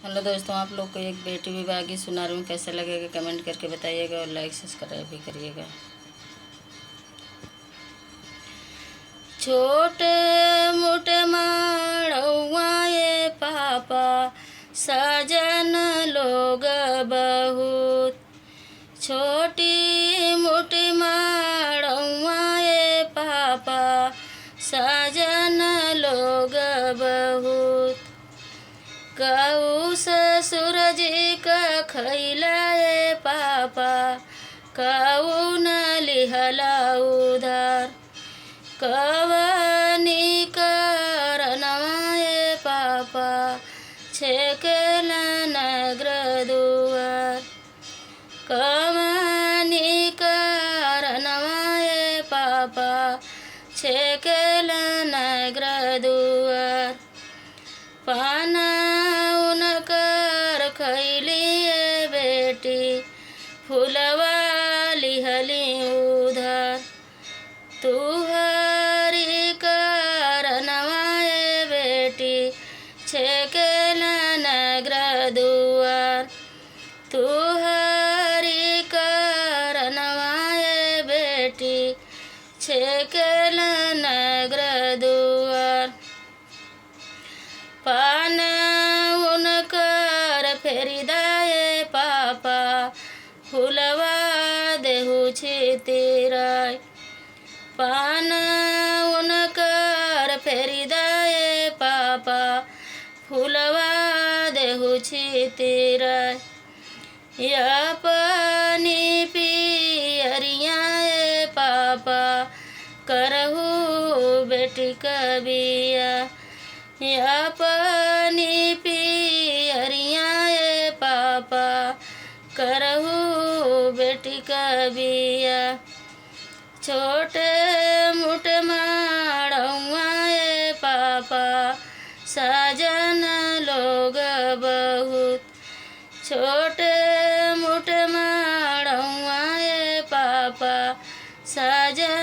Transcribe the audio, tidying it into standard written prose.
Hello दोस्तों, आप लोग को एक बेटी विवाह गीत सुना रही हूँ। कैसा लगेगा कमेंट करके बताइएगा और लाइक सब्सक्राइब भी करिएगा। छोटे मोटे माड़ुआ ये पापा, सजन लोग बहुत। छोटी मोटी माड़ुआ ये पापा, सजन लोग बहुत। कऊ ससुर जी का खैला ए पापा, कऊ न लिहला उधार। कवनी करनवा ए पापा, छेकेला नगर दुआर। कवनी करनवा ए पापा, छेकेला नगर दुआर। पाना उनकर खैली बेटी, फुलवा लिहली उधर। तुहरी करनवा ए बेटी, छेकेला नगर दुआर। तुहरी करनवा ए बेटी, छेकेला नगर दुआर। पान उनकर फेरिदाए पापा, फुलवा देहु छितिराय। पान उनकर फेरिदाए पापा, फुलवा देहु छितिराय। अपनी पियरिया ए पापा, करहु बेटी कबिया। अपनी पियरिया ए पापा, करहु बेटी कबिया। छोटे मोटे माड़ुआ ए पापा, सजन लोग बहुत। छोटे मोटे माड़ुआ ए पापा, सजन